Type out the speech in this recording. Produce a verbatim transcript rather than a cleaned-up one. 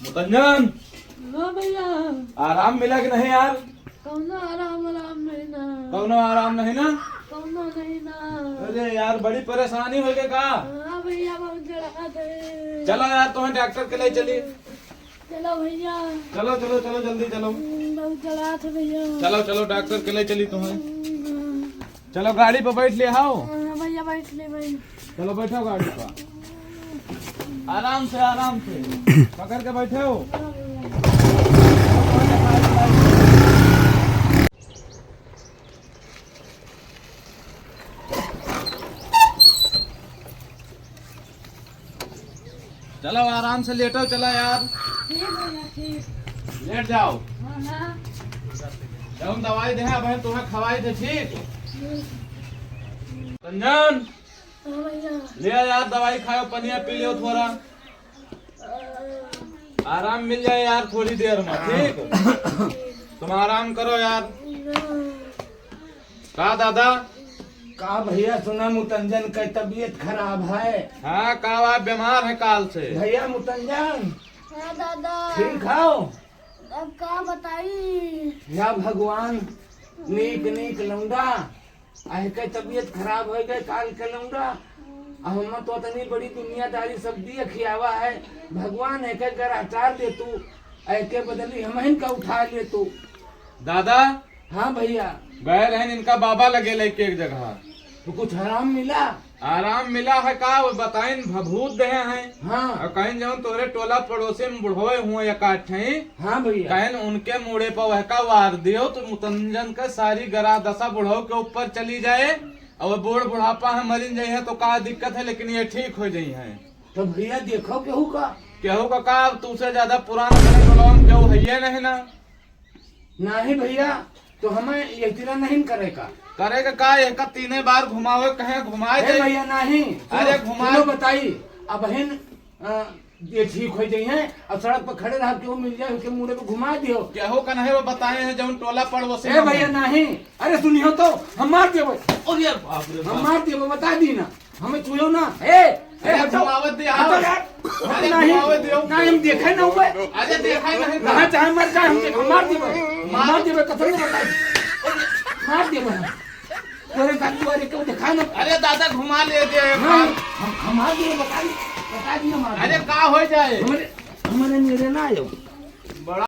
मुतंजन, हाँ भैया। आराम मिला कि नहीं यार? कौनो आराम, आराम नहीं ना। कौनो आराम नहीं ना? कौनो नहीं ना। अरे यार, बड़ी परेशानी होइ गई का? हाँ भैया, बहुत जड़ात है। चलो यार, तुम्हें डॉक्टर के ले चली। चलो भैया। चलो, चलो, चलो, जल्दी चलो। हम्म, बहुत जड़ात है भैया। चलो, चलो, डॉक्टर के ले चली तुम्हें। हम्म। चलो, गाड़ी पे बैठ ले, आओ। हाँ, भैया, बैठ ले भाई। चलो, बैठो गाड़ी पे। आराम से, आराम से। पकड़ के बैठो। चलो, आराम से लेटो, चला यार। ठीक है भैया, ठीक। लेट जाओ। हाँ, हाँ। जौन दवाई देहे, अब तुम्हें खवाई दे, ठीक? रंजन, हाँ भैया। ले यार, दवाई खाओ, पनिया पी लियो थोड़ा। आराम मिल जाए यार, थोड़ी देर में, ठीक? तुम आराम करो यार। का दादा? का भैया, सुना मुतंजन के तबीयत खराब है। हाँ, का बात, बीमार है काल से? भैया मुतंजन। हाँ दादा। ठीक हो? अब का बताई? या भगवान, नीक नीक लौंडा, अहके तबीयत खराब होइ गए काल के लौंडा। अब हम तो इतनी बड़ी दुनियादारी सब दिए खियावा है, भगवान एके गरा टार दे तू, एके बदली हमहिन का उठा ले तू। दादा, हाँ भैया। गए रहन इनका बाबा लगे लेके एक जगह। तो कुछ आराम मिला? आराम मिला है का? वो बताइन भभूत देहे हैं। हाँ। और कहीं जौन तोरे टोला पड़ोसी में बुढ़वे हुए एक आध ठई। हाँ भैया। कहीं उनके मूड़े पर वह का वार दियो तो मुतंजन का सारी गरा दशा बुढ़ऊ के ऊपर चली जाए और वो बूढ़ बुढ़ापा है मरिन जाए है तो का दिक्कत है, लेकिन ये ठीक हो जाई है। तो भैया देखो केहू का। केहू का का? अब तू से ज्यादा पुराना बने टोलवा में केहू है ये नहीं ना। नहीं भैया, तो हमें ये तेरा नहीं करे का। करे का का? एक तीने बार घुमावे, कहे घुमाए ए दे। भैया, नहीं। अरे सुनो, घुमा। सुनो बताई, अबहिन, अ, ये ठीक हो जाई है, अब सड़क पर खड़े रह के वो मिल जाए, उसके मुड़े पे घुमा दियो। केहू का नहीं वो बताए हैं, जौन टोला पड़ोसी ए में भैया, है। नहीं। अरे सुनियो तो, हम मार देबो। अरे बाप रे हम बाप। मार देबो, बता दी ना। हमें छुयो ना। ए, ए, अरे हटो। घुमावत दे, हटो आओ। यार। अरे नहीं, घुमावत दे, आओ। नहीं, हम देखे ना हुए। अरे देखा ही नहीं। कहाँ चाहे मर जाए, हम देख, हम मार देबे। मार मार देबे, कसम से बताई। मार देबे हम। तोरे गाड़ी वाले को देखा ना। अरे दादा, घुमा ले दे। हाँ, हम, हम मार देबे, बता दी, बता दी, हम मार अरे देबे। का हो जाए? हमारे, हमारे मेरे ना आयो। बड़ा